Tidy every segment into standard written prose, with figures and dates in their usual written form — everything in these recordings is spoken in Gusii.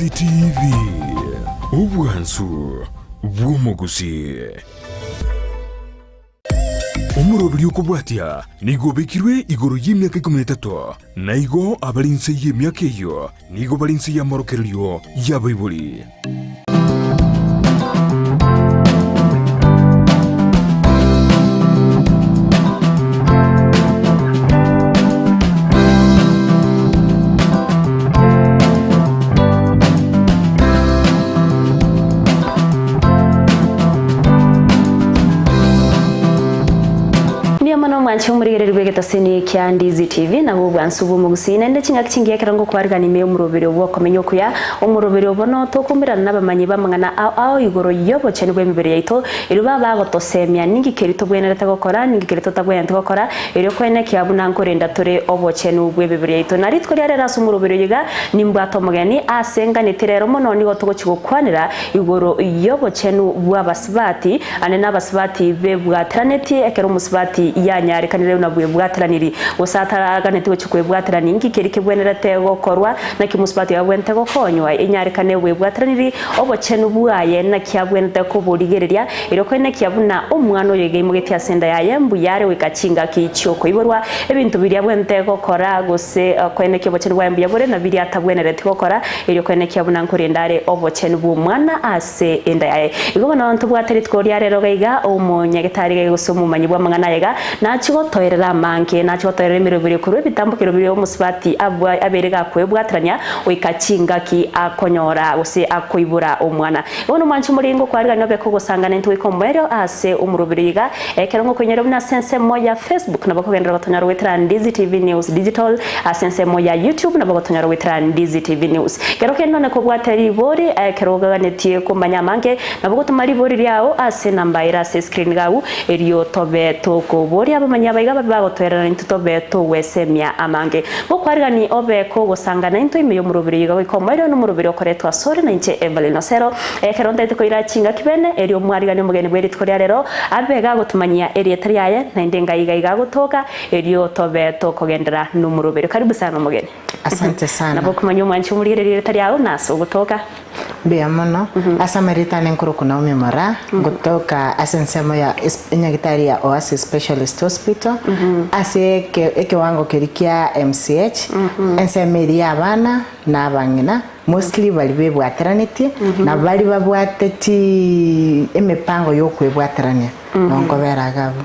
Ndizi TV, obwansu bw'omogusii. Omoroberi okobwatia nigo obekirwe igoro y'emiaka ikomi na etato, na igo abare inse y'emiaka eyio nigo bare inse y'amorokererio y'abaibori. Mbuya mono omwanche omorigereria bw'egetaseni kia Ndizi TV nabwo obwansu bw'omogusii naende chingaki chingiya ekero ngokwarigania ime y'omoroberi obw'okomenya okuya omoroberi obo notokumerana n'abamanyi b'amang'ana ao ao igoro y'obochenu bw'emebere yaito erio babagotosemia ninki keria tobwenerete gokora ninki keria totabwenerete gokora erio koenekia buna nkorenda tore obochenu bw'emebere yaito na rituko ria rero ase omoroberi oyo iga nimbwate omogeni ase nganeti rero mono nigo togochia gokwanera igoro y'obochenu bw'abasubati, ande nabasubati bebwateranetie, ekero omosubati yanyarekanire buna bwebwateraniri, gose ataraganeti gochia kwebwaterania, inki keria kebwenerete gokorwa? Naki omosubati oyo abwenerete gokonywa enyarekane bwebwateraniri obochenu bwaye, naki abwenerete koborigereria, erio koenekia buna omwana oyo iga aimogetie ase enda yaye mbuya are goika chingaki chi'okoiborwa, ebinto biria abwenerete gokora, gose koenekia obochenu bwaye mbuya bore, na biria atabwenereti gokora, Erio koenekia buna nkorenda are obochenu bw'omwana ase enda yaye. Igo bono ntobwate rituko ria rero gaiga, omonyagetari gaiga gose omomanyi bw'amang'ana aye iga, nachie gotoerera amange, nachie gotoerera emeroberi korwa ebitambokero biria omosubati abwa abeire gakwebwaterania goika chingaki akonyora gose akoibora omwana. Igo bono mwanche omoringo okwarigania obe kogosangana intwe goika omoerio ase omoroberi oyo iga, Ekero ngokoinyora buna ase ensemo ya Facebook nabo okogenderera gotonyora goetera Ndizi TV News Digital, ase ensemo ya YouTube nabo ogotonyora goetera Ndizi TV News. Kero kende nonye kobwate ribori ekero oganetie komanya amange, nabo ogotoma ribori riao ase enamba ere ase escreen iga agwo, erio tobe tokoboria abamanyi aba iga babe bagotoerera naintwe tobe togwesemia amange. Ngokwarigani obe kogosanga naintwe ime y'omoroberi oyo iga goika omoerio nomoroberi okoretwa asore nainche Evelyn Osero. Ekero ntaete koira chingaki bene, erio omwarigani omogeni bwe rituko ria rero abe gagotumanyia erieta riaye, naende ngaiga iga agotoka, erio tobe tokogendera nomoroberio. Karibu sana omogeni. Asante sana. Nabo okomanya omwanchi omorigereria erieta riao na ase ogotoka. Mbuya mono. Ase amarieta ane nkorokwa Naomi Moraa, ngotoka ase ensemo ya es- enyagitari ya Oasis Specialist Hospital, ase eke- ekewango keria kia MCH, ensemo eria ya abana na abang'ina, Mostly baria bebwateranetie na baria babwateti emepango yokwebwaterania nonkobera iga abwo.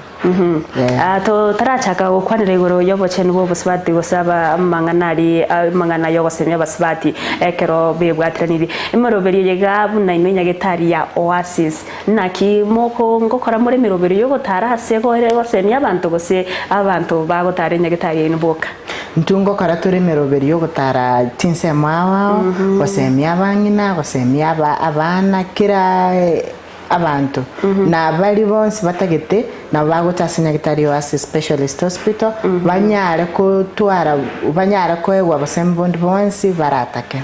Yeah. Ah, totarachaka gokwanera igoro y'obochenu bw'obosubati gose aba amang'ana aria amang'ana y'ogosemia abasubati ekero bebwateranirie. Emeroberio eye iga buna inwe nyagetari ya Oasis, naki moko ngokora more emeroberio y'ogotara ase gore gosemia abanto gose abanto bagotara enyagetari yaino boka? Intwe ngokora tore emeroberio y'ogotara chinsemo ao ao, gosemia abang'ina, gosemia aba abana, kera abanto. Na baria bonsi batagete nabo bagocha ase Nyagetari Oasis Specialist Hospital, banyare kotwara banyare koegwa obosemi bonde bonsi baratake.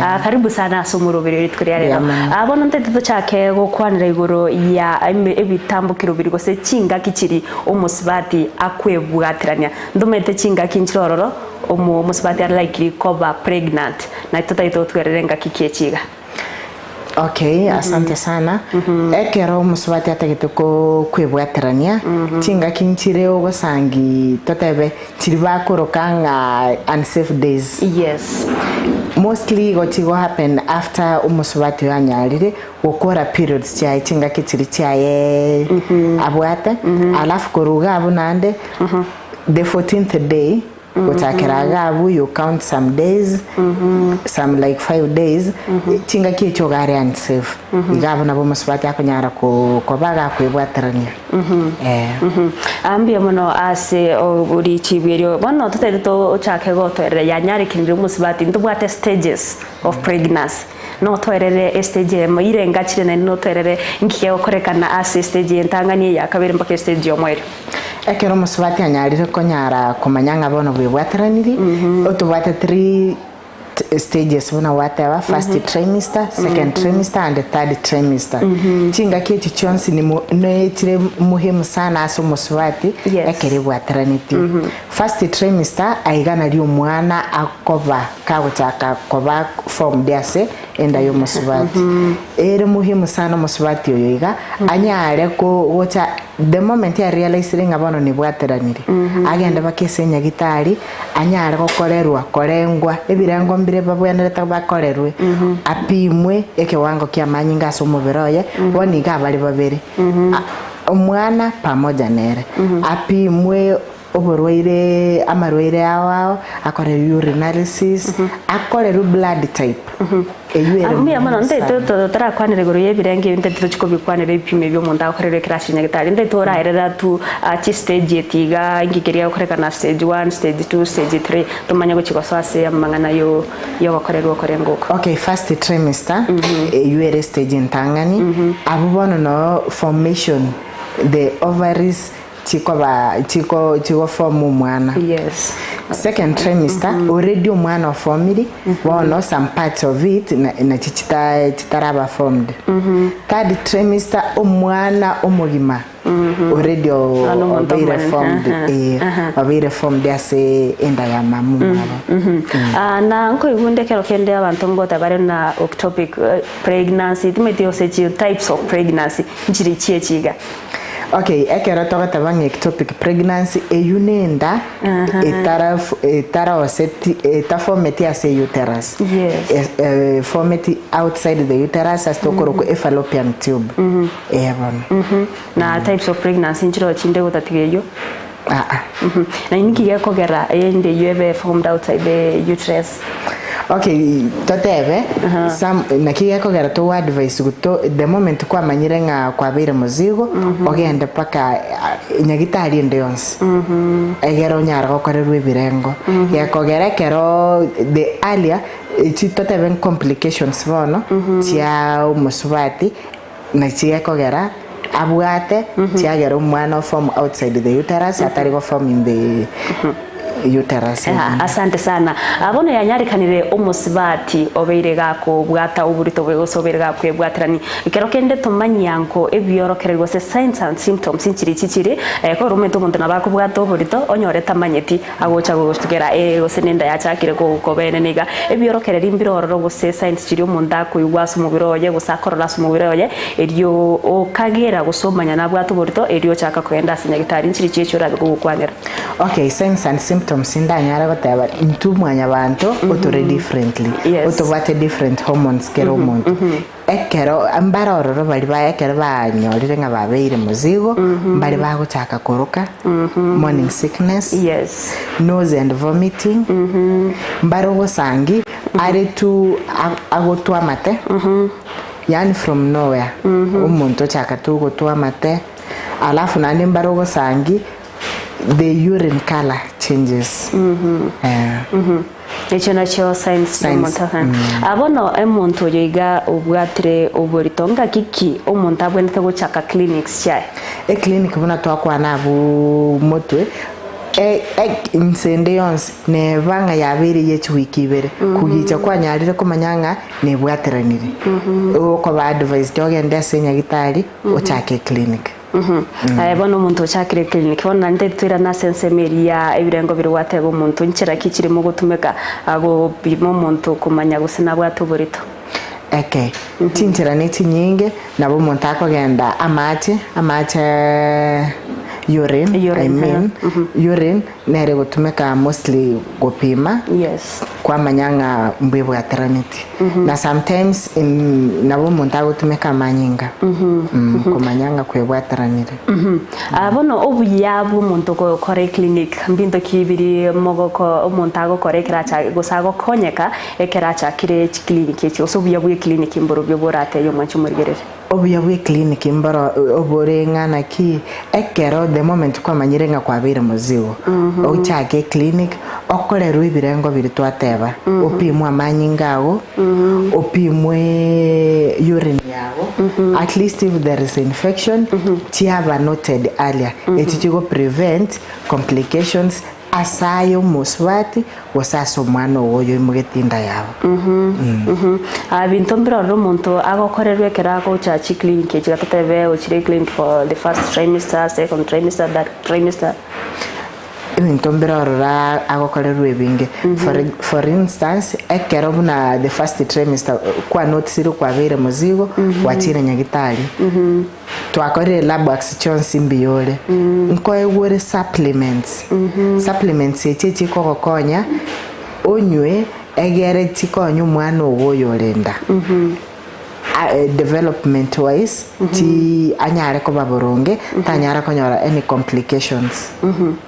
Ah, karibu sana ase omoroberio rituko ria rero. Mbuya mono. Ah, bono ntaete tochake gokwanera igoro ya eme- ebitambokero biri gose chingaki chiri omosubati akwebwaterania. Ntomanyete chingaki nchire ororo omo omosubati are likely koba pregnant na totagete gotwerera engaki ki echi iga. Okay, asante sana. Ekero omosubati atagete ko kwebwaterania, chingaki nchire ogosangi totebe chiri bakoroka ng'a unsafe days. Yes. Mostly igo chigo happen after omosubati oyo anyarire gokora periods chiaye chingaki chiri chiaye abwate, alafu korwa iga abwo naende The fourteenth day gochakera iga abwo you count some days some like five days chingaki echio iga are unsafe iga abwo nabo omosubati akonyara ko koba gakwebwaterania eh. Ah, mbuya mono ase richibu erio. Bono totagete tochake gotoerera yanyarekanire omosubati ntobwate stages of pregnancy. Notoerere estage eyemo irengachire naende notoerere nki kegokorekana ase estage entang'ani eya kabere mpaka estage y'omoerio. Ekero omosubati anyarire konyara komanya ng'a bono bwebwateraniri, otobwate three stages buna gwateba, first trimester, second trimester and third trimester. Chingaki echi chionsi nimo nechire muhimu sana ase omosubati Yes. ekero ebwateranetie. First trimester aiga nario omwana akoba kagochaka koba formed ase enda ya omosubati. Ere muhimu sana omosubati oyo iga anyare ko gocha the moment arealisire ng'a bono nibwateranire, agende baka ase enyagitari anyare gokorerwa korengwa ebirengo mbire babwenerete bakorerwe, apimwe ekewango kia amanyinga ase omobere oye, bono iga abare babere, omwana pamoja nere, apimwe oborwaire amarwaire ao ao, akorerwe urinalysis, akorerwe blood type, eywo ere Mbuya mono, muhimu ntaete sana. totarakwanera igoro ya ebirengo ebi ntaete tochie kobikwanera ebipimo ebi omonto agokorerwa ekero ase nyagetari, ntaete oraerera tu chistage eti igaa inki keria gegokorekana stage one, stage two, stage three, tomanye gochia gosoa ase amang'ana yo yogokorerwa okorenga oko. Okay, first trimester, eywo ere stage entang'ani, abwo bono noo formation, the ovaries chikoba chiko chigoform omwana. Yes. Second trimester already omwana oformiri bono some parts of it na- nachi chita chitaraba formed. Third trimester omwana omogima already o- Bono omonto obeire omonene. formed Aha, eh, aha. obeire formed ase enda ya mama omwabo. Ah, na nkoigwa ekero kende abanto ngota bare na ectopic pregnancy timanyeti gose chi types of pregnancy nchiri chiechi iga. Okay, ekero togoteba ng'a ectopic pregnancy, eywo nenda etara etaroseti etafometi ase uterus. Yes. Efometi outside the uterus ase tokorokwa e fallopian tube. Eh bono. Na types of pregnancy nchiroo chinde gotatiga eywo? Aa. Na inki gekogera ende eywo ebe formed outside the uterus? Okay, totebe some naki gekogera togo advise to the moment kwamanyire ng'a kwabeire mozigo ogende mpaka nyagitari ende yonsi egere onyare gokorerwa ebirengo gekogera ekero the earlier echi totebe complications bono chia omosubati nachi gekogera abwate chiagera omwana oform outside the uterus atari goform in the uterus. Ah, asante sana. Ah, bono yanyarekanire omosibati obeire gakobwata oborito bwe gose obeire gakwebwaterani ekero kende tomanyia nko ebiorokereri gose signs and symptoms nchiri chichiri eh, kore omanyete omonto nabo akobwata oborito onyore tamanyeti agocha gogostukera eh, gose nenda yachakire koba enene iga ebiorokereri mbire ororo gose signs chiria omonto akoigwa ase omobere oye gose akorora ase omobere oye erio okagera gose omanya nabwate oborito erio ochaka kogenda ase nyagitari nchiri chiechio orabe kogokwanera. Okay, signs and symptoms ndanyare goteba intwe mwanyabanto otore differently Yes. otobwate different hormones kera omonto ekero mbare ororo baria ba ekero banyorire ng'a babeire mozigo mbare bagochaka koroka morning sickness Yes. nausea and vomiting mbare ogosangi are tu agotwa amate yaani from nowhere omonto ochaka tu gotwa amate alafu naende mbare ogosangi The urine colour changes. Eh. Ekio nakio signs Signs, y'omonto aha. Ah, bono omonto oyo iga obwatire oborito ngaki ki omonto abwenerete gochaka clinics chiaye? Eclinic buna twakwana abwo motwe e- e- inse ende yonsi neba ng'a yabeire ye chiwiki ibere kogicha kwanyarire komanya ng'a nebwateranire okoba advised ogende ase enyagitari ochake eclinic. Aye bono omonto ochakire clinic bono naende toirane ase ensemo eria ebirengo biria gwateba omonto nchera ki chirimo gotumeka gopima omonto komanya gose nabwate oborito. Eke, chinchera ne chinyinge nabo omonto akogenda amache, amache urine, I Urine, mean, urine nere egotumeka mostly gopima. Yes. Kwamanya ng'a mbwebwateraneti. Na sometimes in nabo omonto agotumeka amanyinga komanya ng'a kwebwateranire. Ah, bono obuya bw'omonto gokora eclinic mbinto ki biri mogoko omonto agokora ekero acha gose agokonyeka ekero achakire chiclinic echi gose obuya bwa eclinic mborobio boratebie omwanche omorigereria. Obuya bwa eclinic mboro obore ng'a naki ekero the moment kwamanyire ng'a kwabeire mozigo ochake eclinic okorerwe ebirengo biria twateba opimwe amanyinga ago opimwe urine yago at least if there is infection chiaba noted earlier echi chigo prevent complications. Ase aye omosubati, gose ase omwana oo oyoimogete inda yabo. Ebinto mbire ororo omonto agokorerwa ekero agocha chiclinic echi gatotebe ochire eclinic for the first trimester, second trimester, third trimester. Ebinto mbire ororo agokorerwa ebinge. For, for instance, ekero buna the first trimester kwanotisire kwabeire mozigo, gwachire nyagitari. Twakorire lab works chionsi mbuya ore. Nkoegwa ore supplements. Supplements echi echikogokonya onywe egere chikonye omwana ogo oyore nda. Development wise chi anyare koba boronge tanyara konyora any complications.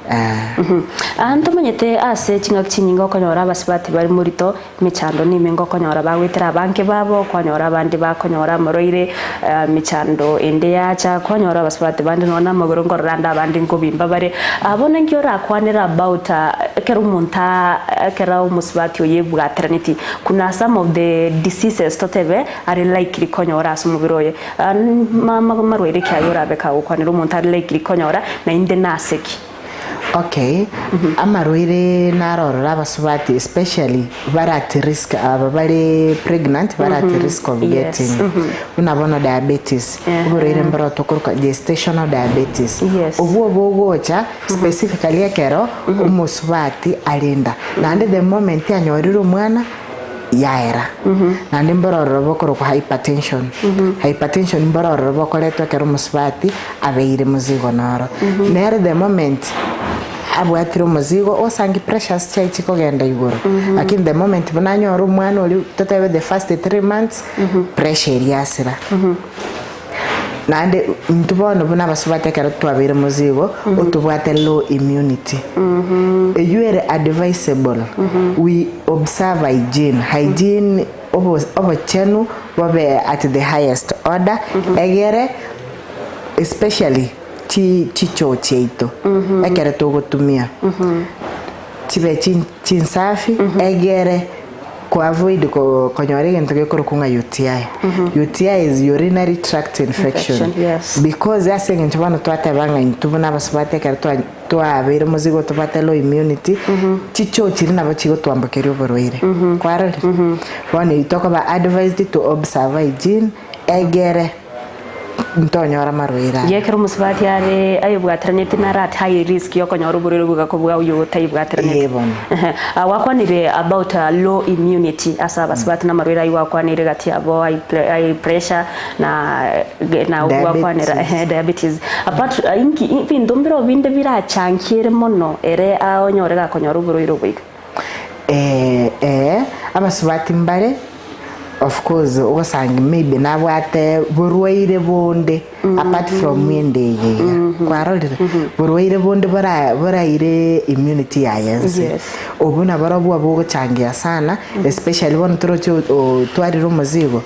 Aa ntomanyete ase chingaki chinyinge okonyora abasubati bare morito Emechando nemenge okonyora bagoetera abange babo, kwanyora abande bakonyora amarwaire, emechando ende yacha, kwanyora abasubati bande nonya na amagoro nkorora ande abande nkobimba bare. Bono inki orakwanere about ekero omonto aa ekero omosubati oyo ebwateraneti kuna some of the diseases totebe are likely konyora ase omobere oye, marwaire ki aye orabe kagokwanera omonto are likely konyora naende nase ki? Okay, amarwaire naro ororo abasubati especially bare at risk aba bare pregnant bare at risk of Yes. getting buna bono diabetes oborwaire mboro tokoroka gestational diabetes Yes. obwo bogocha specifically ekero omosubati are nda naende the moment anyorire omwana yaera naende mboro ororo bokorokwa hypertension hypertension mboro ororo bokoretwa ekero omosubati abeire mozigo noro nere the moment abwatire omozigo osangi pressures chiaye chikogenda igoro lakini the moment buna anyore omwana oria totebe the first 3 months pressure eria yasira naende intwe bono buna abasubati ekero twabeire mozigo otobwate low immunity eywo ere advisable we observe hygiene hygiene obo obochenu bobe at the highest order egere especially chi chichoo chiaito ekero togotumia chibe chin chinsafi egere koavoid ko konyora egento gekorokwa ng'a UTI. UTI is urinary tract infection. Infection, yes. Because ase eng'encho bono twateba ng'a intwe buna abasubati ekero twa twabeire mozigo tobwate low immunity, chichoo chiria nabo chigotwambokeria oborwaire. Kwarorire? Bono intwe tokoba advised to observe hygiene egere ntonyora amarwaire aya. Ekero omosubati are ayebwateraneti nare at high risk yokonyora oborwaire obo iga kobua oyio otaibwateraneti. Ee bono. Ehe. Ah, gwakwanire about low immunity ase abasubati na amarwaire ayio gwakwanire gati yabo high pre- high pressure na na gwakwanera Diabetes. ehe diabetes. Apart inki ebinto mbire binde birachangiere mono ere aonyore gakonyora oborwaire obo iga? Ee, ee, abasubati mbare of course ogosangi maybe nabwate borwaire bonde apart from ende eye iga kwarorire borwaire bonde bora boraire immunity yaye ense Yes. obwo naborobwo bogochangia sana especially bono toroche otwarire omozigo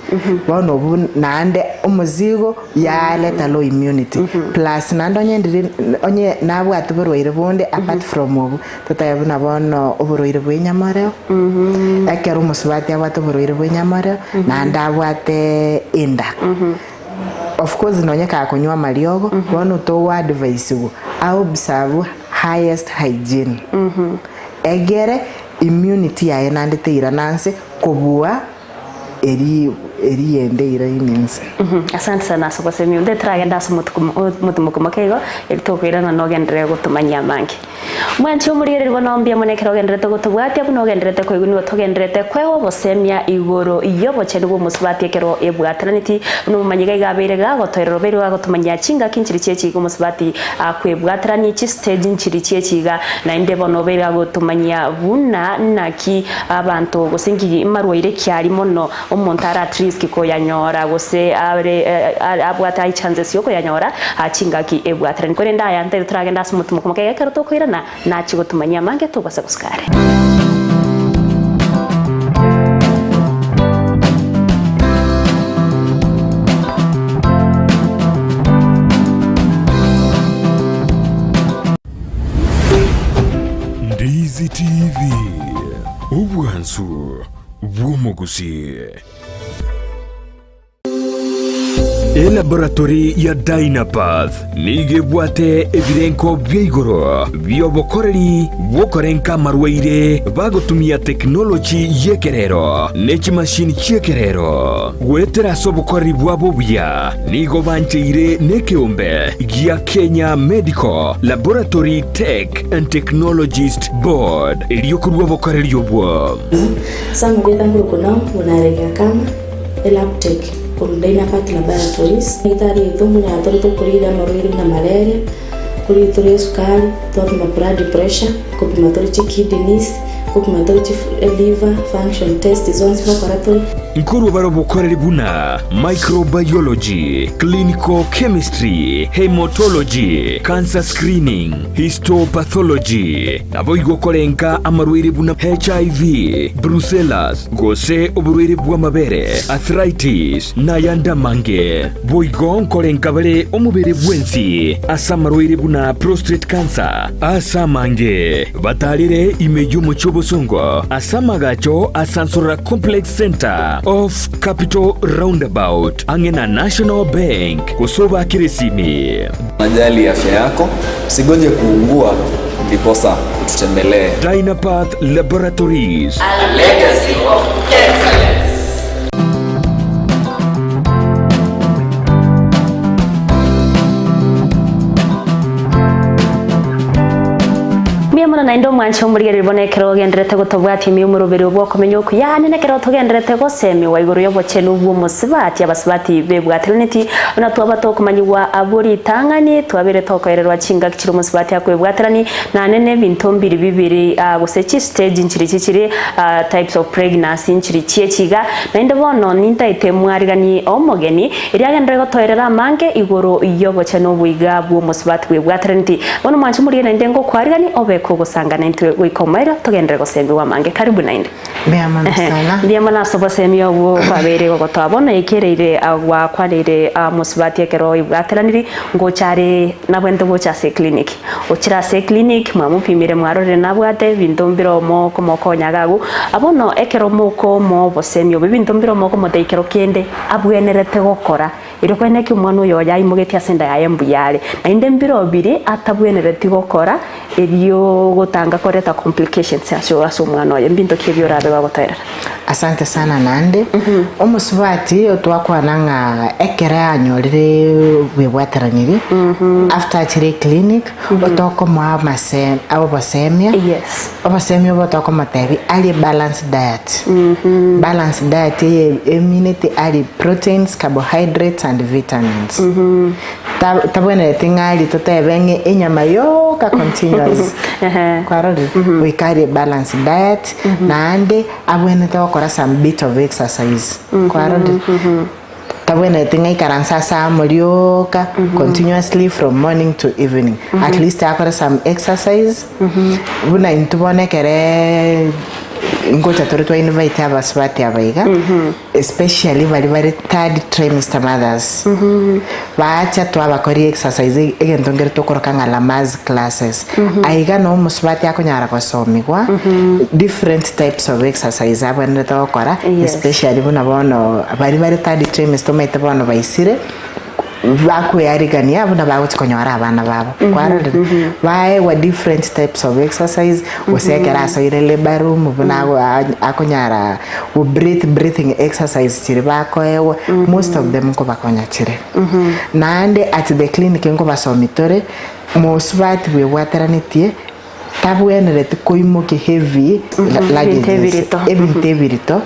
bono obwo naende omozigo yareta low immunity plus naende onye ndiri onye nabwate borwaire bonde apart from obwo Totabe buna bono oborwaire bw'enyamoreo, ekero omosubati abwate oborwaire bw'enyamoreo, naende abwate enda. Of course nonye kakonywa amariogo, bono togoadvisigwa a observe highest hygiene, egere immunity yaye naende teirana nse kobua eri eri yende eiraine nse. Asante sana ase ogosemia onde toragende ase omotumo moke igo, eri tokoirana nogenderere gotomanyia amange. Mwanche omorigereria bono mbuya mono ekero ogendererete gotobwatia buna ogendererete koigwa nigo togendererete koegwa obosemia igoro y'obochenu bw'omosubati ekero ebwateraneti buna omomanyi iga iga abeire gagotoerera obeire gagotomanyia chingaki nchiri chi'echiga omosubati akwebwaterania chistage nchiri chi'echiga naende bono obeire gagotomanyia buna naki Abanto gose nki marwaire ki aria mono omonto are at risk koyanyora gose are abwate high chances yokoyanyora chingaki ebwaterani. Korende aya ntari toragende ase omotimoko moke iga ekero tokoirana nachie gotumanyia amange tobasa gosika are. Ndizi TV, obwansu bw'omogusii. Elaboratory ya Dynapath nigo ebwate ebirenko bia igoro bi'obokoreri bw'okorenka amarwaire bagotumia tekinoloji y'ekerero ne chimashini chi'ekerero. Goetera ase obokoreri bwabo obuya, nigo bancheire nekeombe gia Kenya Medical Laboratory Tech and Technologist Board erio korua obokoreri obwo. Samugeta nkorokwa nao buna Arege Akama, Elabtech, korwa Dynapath Laboratories. Egitari yaito mbuna tore tokorire amarwaire buna malaria, korire tore esukari, twapima blood pressure, kopima tore chikidneys, kopima tore chi liver function test zonsi ngokora tore. Nkorwa bare obokoreri buna microbiology, clinical chemistry, haematology, cancer screening, histopathology, Naboigo korenka amarwaire buna HIV, brucellas, gose oborwaire bw'amabere, arthritis, na ayande amange. Boigo nkorenka bare omobere bwensi ase amarwaire buna prostate cancer ase amange. Batarere ime y'omochie obosongo ase amagacho a Sansorora Complex Centre off Capital Roundabout ang'e na National Bank gose obakere esimi. Unajali afya yako, usigoje kuungua ndiposa ututembelee. Dynapath Laboratories. A legacy of excellence. Mbuya mono naende omwanche omorigereria bono ekero ogenderete gotobwatia ime y'omoroberi obw'okomenya okuya, yaani nekero togenderete gosemiwa igoro y'obochenu bw'omosubati, abasubati bebwatiraneti Buna twaba tokomanyigwa abwo ritang'ani, twabeire tokoererwa chingaki chiria omosubati akwebwaterani, naende nebinto mbiri bibiri gose chistage nchiri chichiri types of pregnancy nchiri chiechi iga. Naende bono nintaete mwariganie omogeni, erio agenderere gotoerera amange igoro y'obochenu oboiga bw'omosubati bwebwateraneti. Bono mwanche morigie naende ngokwariganie obe kogosangana intwe goika omoerio togenderere gosemiwa amange. Karibu naende. Mbuya mono sana. Mbuya mono ase obosemi obwo kwabeire gogotoa. Bono ekereire gwakwaneire mosubati ekero oibwateraniri ngocha are nabwenerete gocha ase eclinic. Ochire ase eclinic mwamopimire mwarorire nabwate ebinto mbire omokomokonya iga agwo. Bono ekero mokomoa obosemi obo ebinto mbire omokomotebia kero kende abwenerete gokora erio kwene ki omwana oyo oye aimogetie ase enda yaye mbuya are. Naende mbire biri atabwenereti gokora Erio gotanga koreta complications ase ase omwana oye, mbinto ki ebi orabe bagotoerera? Asante sana naende. Omosubati otwakwana ng'a ekero anyorire bwebwateraniri after achire eclinic otokomoa amase obosemia Yes. obosemia obo tokomotebia arie balanced diet. Balanced diet eye emineti arie proteins, carbohydrates and vitamins. Tabwenereti ng'a arie totebe ng'a enyama yoka continuous. Kwarorire? Goika arie balanced diet, naende abwenerete gokora some bit of exercise. Kwarorire? Tabwenereti ng'a aikaranse ase amo rioka continuously from morning to evening. At least akore some exercise, buna intwe bono ekereeee ngocha tore twa invite abasubati aba iga. Especially baria bare third trimester mothers bacha twabakoria exercise egento nkere tokoroka ng'a Lamaze classes aiga noo omosubati akonyara gosomigwa different types of exercise abwenerete gokora especially buna bono baria bare third trimester omanyete bono baisire Bakwearigania buna bagochia konyora abana babo. Kwarorire? Baegwa different types of exercise, gose ekero asoire labour room buna ago- a- akonyara go breathe breathing exercise chiria bakoegwa, most of them nkobakonya chire. Naende at the clinic nkobasomia tore, mosubati bwebwateranetie. Tabwenereti koimokia heavy Ebinto luggages, ebirito. ebinto ebirito,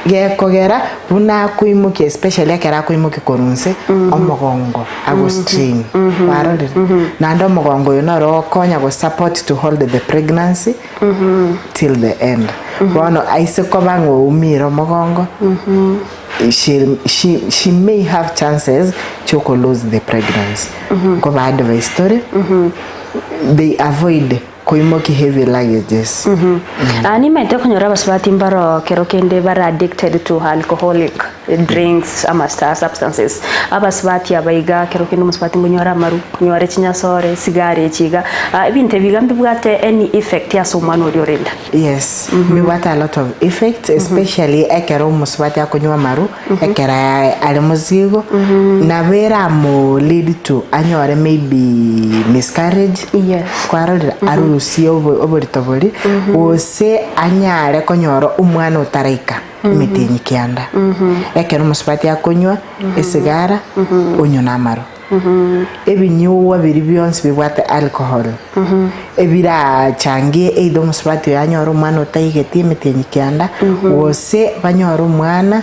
gekogera buna akoimokia especially ekero akoimokia korwa inse, omogongo ago strain, kwarorire? Naende omogongo oyo noro ogokonya go support to hold the pregnancy till the end. Bono aise koba ng'a oumire omogongo, she, she, she may have chances chioko lose the pregnancy. Nkoba advise tore. They avoid. Koimoki heavy luggages. Ah, nimaete okonyora abasubati mbaro kero kende bare addicted to alcoholic drinks ama sa substances. Abasubati aba iga kero kende omosubati ngonyora amaru, konyora chinyasore, sigara echi iga. Ah, ebinto ebi iga mbibwate any effect ase omwana oria ore enda? Yes, mbibwate a lot of effects especially ekero omosubati akonywa amaru ekero are mozigo nabo eramo lead to anyore maybe miscarriage Yes. kwarorire arusie obo- oborito boria gose anyare konyora omwana otaraika emetienyi kianda ekero omosubati akonywa esigara onywa na amaru. Ebinyugwa biria bionsi bibwate alcohol, ebirachangie either omosubati oyo anyore omwana otaigeti emetienyi kianda, gose banyore omwana.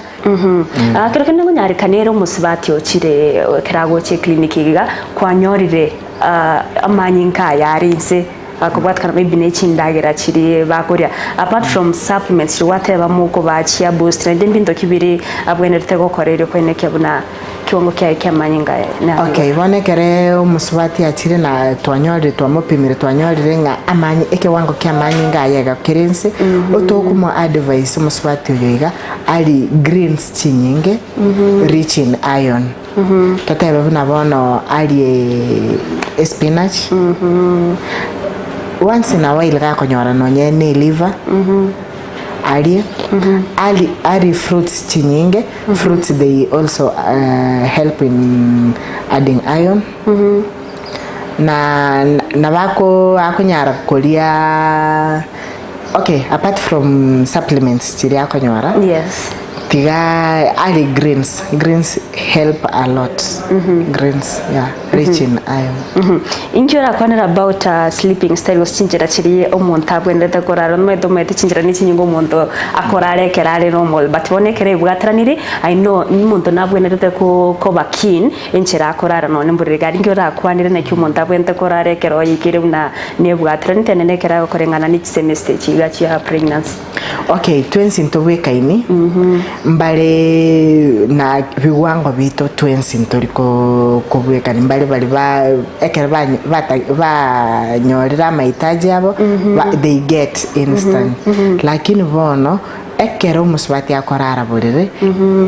Ah, kero kende ngonyarekana ere omosubati ochire ekero agocha eclinic iga, kwanyorire ah, amanyinga aya are inse akobwatekana maybe ne chindagera chiria bakoria apart from supplements chiria gwateba mokobachia boost naende mbinto ki biri abwenerete gokora erio koenekia buna Kiwango kiaye ki'amanyinga naro Okay, igoro. bono ekere omosubati achire na twanyorire twamopimire twanyorire ng'a amanyi ekewango kia amanyinga aye iga kere inse, otokomoa advice omosubati oyo iga arie greens chinyinge rich in iron. Totebe buna bono arie espinach, once in a while gakonyora nonye ne eliver, arie, arie arie fruits chinyinge. Fruits they also uh, help in adding iron na na bako akonyara koria okay apart from supplements chiria akonyora Yes. tiga ari greens greens help a lot greens yeah rich in iron Inki orakwanera about uh, sleeping style gose chinchera chiria omonto abwenerete korara omanyete omanyete chinchera ne chinyinga omonto akorara ekero are normal but bono ekero ebwataranire I know omonto nabwenerete ko koba keen enchera akorara nonye mborere gari inki orakwanere naki omonto abwenerete korara ekero oikire buna nebwataranete naende ekero agokoreng'ana ne chisemester echi iga chia pregnancy. Okay, twensi ntobwekaini mbare na bigwango bito twensi ntori ko- kobwekani mbare bari ba ekero banyo- bata- banyorire amahitaji abo ba- they get instant lakini bono ekero omosubati akorara borere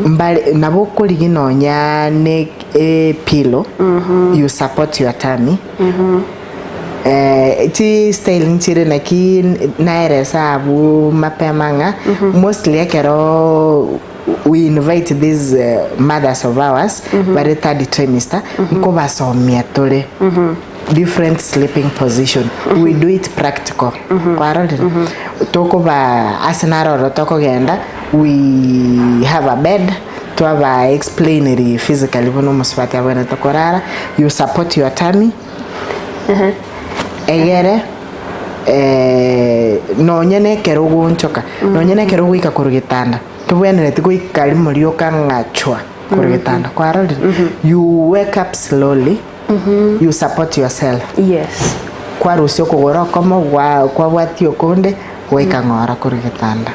mbare nabo okorigia nonya ne epillow you support your tummy Eh, chi style nchire naki naeresa abwo mapema ng'a mostly ekero we invite these eh, mothers of ours bare third trimester nkobasomia tore different sleeping position we do it practical kwarorire tokoba ase naroro tokogenda we have a bed twaba explaineri physically buna omosubati abwenerete korara you support your tummy Egere nonye na ekero ogoonchoka, nonye na ekero ogoika korwa getanda, tobwenereti goika rimo rioka ng'a chwa korwa getanda, kwarorire? You wake up slowly, you support yourself. Yes. Kwarusia okogoro okomo, gwa kwabwatia okonde, Goika ng'ora korwa getanda.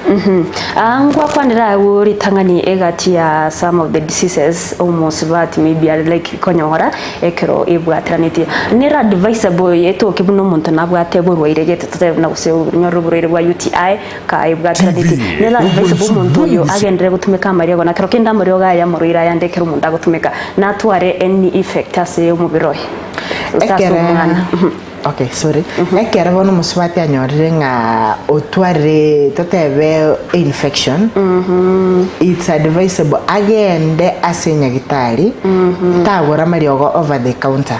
Ah, ngwakwanera agwo ritang'ani egati ya some of the diseases omosubati maybe are like konyora ekero ebwateranetie. Nere advisable etoke buna omonto nabwate borwaire gete totebe buna gose onyore oborwaire bwa UTI ka ebwateranetie. TV, Nere advisable obwansu omonto oyo bw'omogusii. agenderere gotumeka amariogo na kero kende amariogo aya amorwaire ayande ekero omonto agotumeka natware any effect ase omobere oye gose ase Ekere omwana. Okay, sorry. Ekero bono omosubati anyorire ng'a otwarire totebe infection, it's advisable agende ase nyagitari, tagora amariogo over the counter.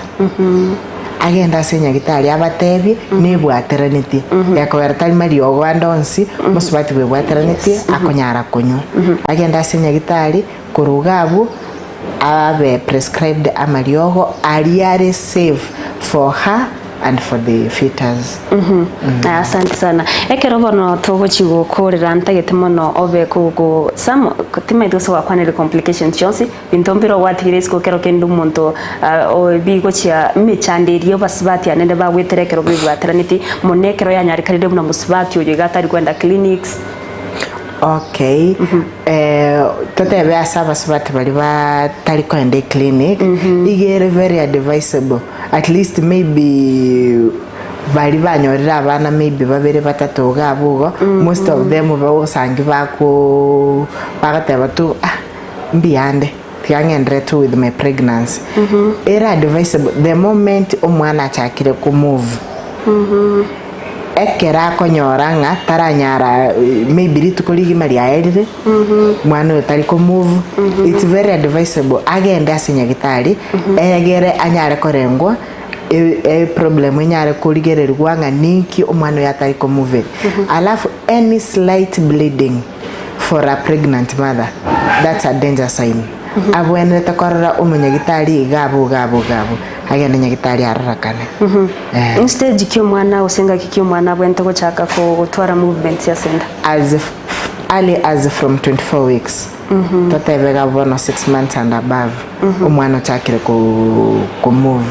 Agende ase nyagitari abatebie nebwateranetie, gekogera tari mariogo ande onsi, omosubati bwebwateranetie akonyara konywa. Agende ase nyagitari, korwa iga abwo, Abe prescribed amariogo aria are safe for her and for the fetus. Asante sana. Ekero bono togochi gokorera ntagete mono obe kogo some timaeti gose gwakwanire complications chionsi binto mbire ogwatigire isiko kero kende omonto ah, o- bigochia emechando eria abasubati anene bagwetera ekero bebwateranetie mono ekero yanyarekanire buna mosubati oyo iga atari kwenda clinics. Okay, eh, totebe ase abasubati baria batari koenda eclinic, iga ere very advisable, at least maybe Baria banyorire abana maybe babere batato iga abwo igo, most of them bagosangi bako bagoteba tu ah mbiyande tiga ng'enderere tu with my pregnancy. Ere advisable the moment omwana achakire ko move, ekero akonyora ng'a taranyara maybe rituko rigima riaerire, mwana oyo tari ko move, it's very advisable agende ase nyagitari egere anyare korengwa. Eproblem enyare korigererigwa ng'a ninki omwana oyo atari komovera. Alafu any slight bleeding for a pregnant mother that's a danger sign. Abwenerete korora omonyagitari iga abwo iga abwo iga abwo agende nyagitari arorekane. Eh. Stage ki omwana gose ngaki ki omwana abwenerete gochaka gotwara movements ase enda? As early as from 24 weeks totebe iga bono 6 months and above. Omwana ochakire ko move.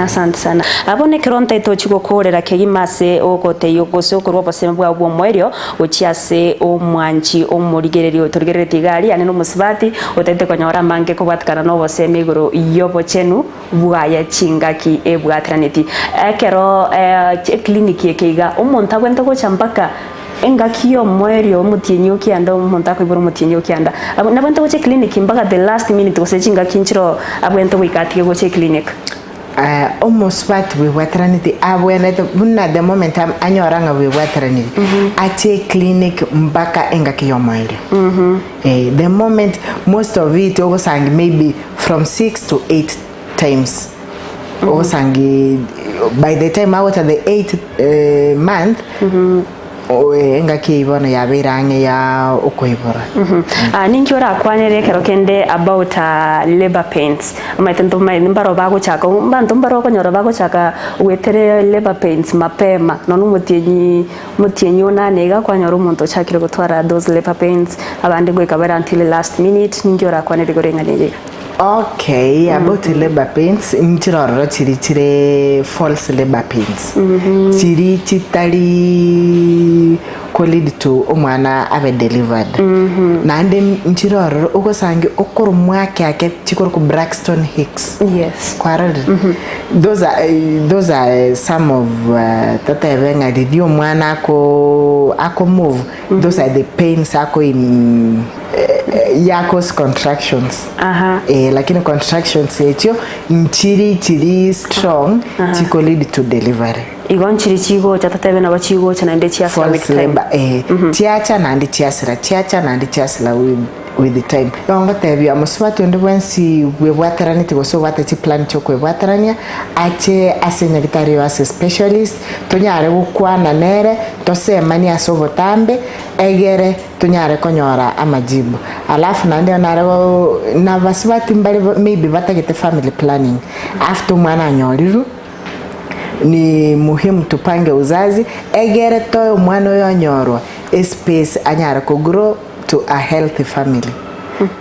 Asante sana. Abwo nekero ntaete ochia gokoorera kegima ase ogoteyia gose okorua obosemi bwao bw'omoerio gochia ase omwanchi omorigereria otorigereretie iga aria, yaani nomosubati otaete konyora amange kobwatikana nobosemi igoro y'obochenu bwaye chingaki ebwataraneti. Ekero eclinic eke iga omonto abwenerete gocha mpaka Engaki y'omoerio omotienyi o kianda omonto akoibora omotienyi o kianda. Abwo nabwente gocha eclinic mpaka the last minute gose chingaki nchiroo abwente goika atige gocha eclinic. Omosubati bwebwataraneti abwenerete buna the moment anyora ng'a bwebwataranire ache eclinic mpaka engaki y'omoerio. The moment most of it ogosangi maybe from 6 to 8 times ogosangi by the time agocha the eighth eh, month o- eh, engaki eyio bono yabeire ang'e ya okoibora Ah, ninki orakwanere ekero kende about ah, labour pains omanyete ntomaete mbaro bagochaka mbanto mbaro okonyora bagochaka goetera labour pains mapema nonya omotienyi omotienyi onane iga kwanyora omonto ochakire gotwara those labour pains abande goika bare until last minute ninki orakwanere igoro eng'ana eye iga. Okay, about labour pains, nchire ororo chiri chire false labour pains. Chiri chitari ko lead to omwana abe delivered. Naende nchire ororo ogosangi okoromwa ake ake chikorokwa Braxton Hicks. Yes. Kwarorire? Those are, those are some of uh, totebe ng'a riria omwana ako ako move, those are the pains ako in ya cause contractions Aha. eh, lakini contractions echio nchiri chiri strong chiko lead to delivery Igo nchiri chigocha totebe nabo chigocha naende chiasira with false time. labor eh, chiacha naende chiasira chiacha naende chiasira with, with the time Bono ngotebia mosubati onde bwensi bwebwataraneti gose obwate chiplan chiokwebwatarania ache ase nyagitari oyo ase specialist tonyare gokwana nere tosemanie ase obotambe egere tonyare konyora amajibu. Alafu naende nare nabasubati mbare maybe batagete family planning after omwana anyorirwe ni muhimu tupange uzazi egere toe omwana oyo onyorwa espace anyare ko grow to a healthy family.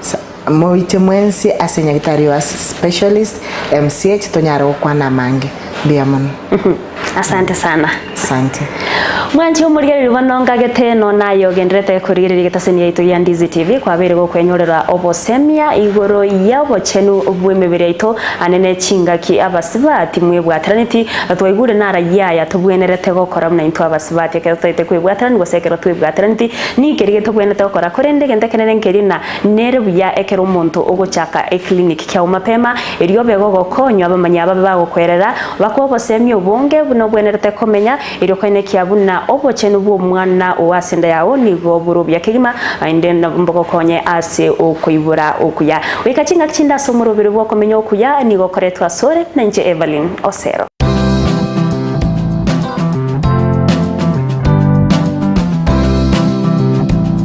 Sa moite mwensi ase nyagitari oyo ase specialist MCH tonyare gokwana amange. Mbuya mono. Asante sana. Asante. Mwanchi omorigereria bono ngagete eno naye ogenderete korigereria egetaseni yaito ya Ndizi TV kwabeire gokwenyorera obosemia igoro ya obochenu bw'emebere yaito ane ne chingaki abasibati mwebwataraneti twaigure nara yaya tobwenerete gokora buna intwe abasibati ekero totaete kwebwatarani gose ekero twebwataraneti ninki riria tobwenerete gokora korende egento ekenene nkeri na nere buya ekero omonto ogochaka eclinic kiao mapema erio obe gogokonywa abamanyia ababe bagokwerera Bakoe oboseemia obonge buna obwenerete komenya, erio koenekia buna obochenu bw'omwana oo ase enda yao nigo bore obuya kegima, naende mbogokonye ase okoibora okuya. Goika chingaki chinde ase omoroberi bw'okomenya okuya nigo okoretwa asore, nainche Evelyn Osero.